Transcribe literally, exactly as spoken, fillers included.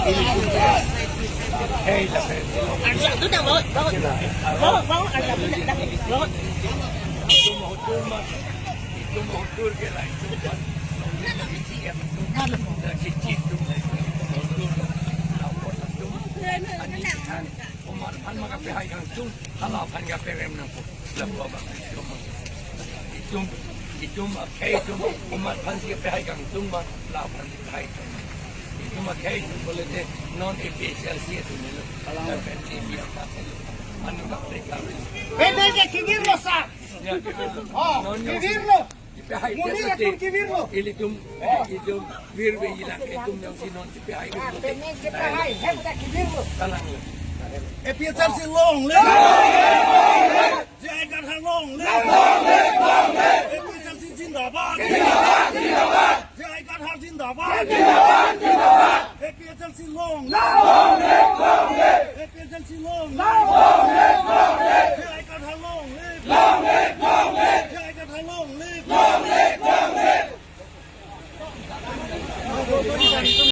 Hey, la pe. Arja tu dah bawa, bawa. Bawa, bawa, arja tu dah, dah, bawa. Itum hotur ma, itum hotur ke lai. Dah kicik tu, hotur. Lapor tu. Komat aphan ma kapehai kangtung, hala aphan kaperem nangpo. Lapor abang itum. Itum, itum akhei atum, komat aphansi kapehai kangtung ma, la aphansi pehai kangtung. Itum akhei atum pulote non A P H L C atum helo. Kalang. Lapen T V apa helo. Manu bak mereka. Bendeng ke kibirlo, sir. Ya, ya. Oh, non yang kibirlo. Ipehai monit atum kibirlo. Ilitum, eh, itum, virve, ila ke itum nangsi non ipehai. Ah, kibirlo. Kalang. A P H L C long live! J I Kathar long live! A P H L C zindabad! J I Kathar zindabad! A P H L C long live! A P H L C long live!